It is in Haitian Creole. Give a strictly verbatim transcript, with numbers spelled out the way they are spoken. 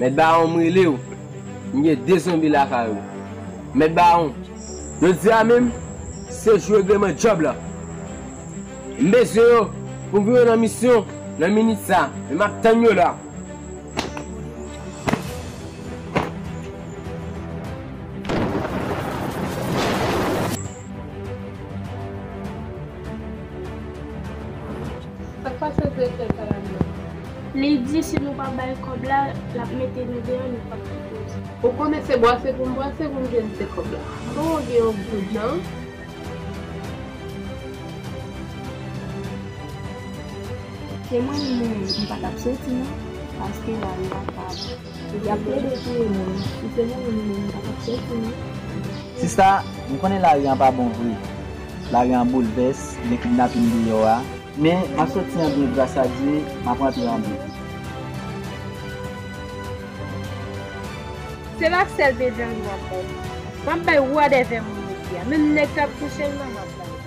Mèt Bawon, m rele w. M gen de zonbi lakay ou. Mèt Bawon, jodi a menm, se jou regleman djòb la. M bezwen yo pou m vin yo nan misyon nan minit sa, men m ap tann yo la. Sa k pase direktè Kalamyo? Li di si nou pa bay kòb la, l ap mete nou deyò, nou p ap gen poze. Ou konnen se bwase pou m bwase pou m jwenn se kòb la. Bon, ou gen yon gwo jan. Se mwen menm, mwen menm, m pa t ap soti non, paske lari a pa bon. Y ap plede touye moun, si se mwen menm, mwen menm, m pa t ap soti non. Sista, m konnen lari an pa bon vre. Lari an boulvès, gen kidnapin deyò a. Men, m ap soti an byen gras a Dye, m ap rantre an byen. Se pa sèl Bedjangou m ap bay. M ap bay whatever moun yo di a. Menm nèg k ap kouche l nan m ap bay.